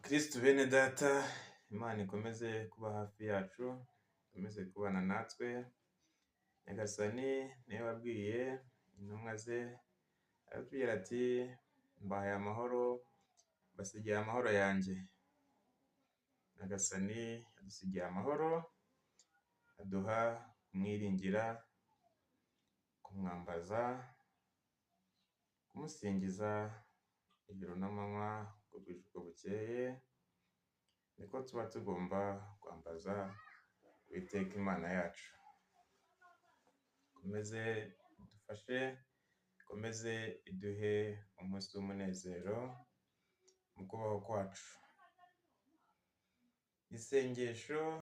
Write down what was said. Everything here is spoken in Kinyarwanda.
Bakristu bene data, Imana ikomeze kuba hafi yacu, ikomeze kubana natwe. Nyagasani niwe wabwiye intumwa ze, aratubwira ati mbahaye amahoro, mbasigiye amahoro yanjye. Nyagasani yadusigiye amahoro, aduha kumwiringira, kumwambaza, kumusingiza ijoro n'amanywa, uko bwije uko bukeye, niko tuba tugomba kwambaza Uwiteka Imana yacu. Ikomeze idufashe, ikomeze iduhe umunsi w'umunezero mu kubaho kwacu. Isengesho.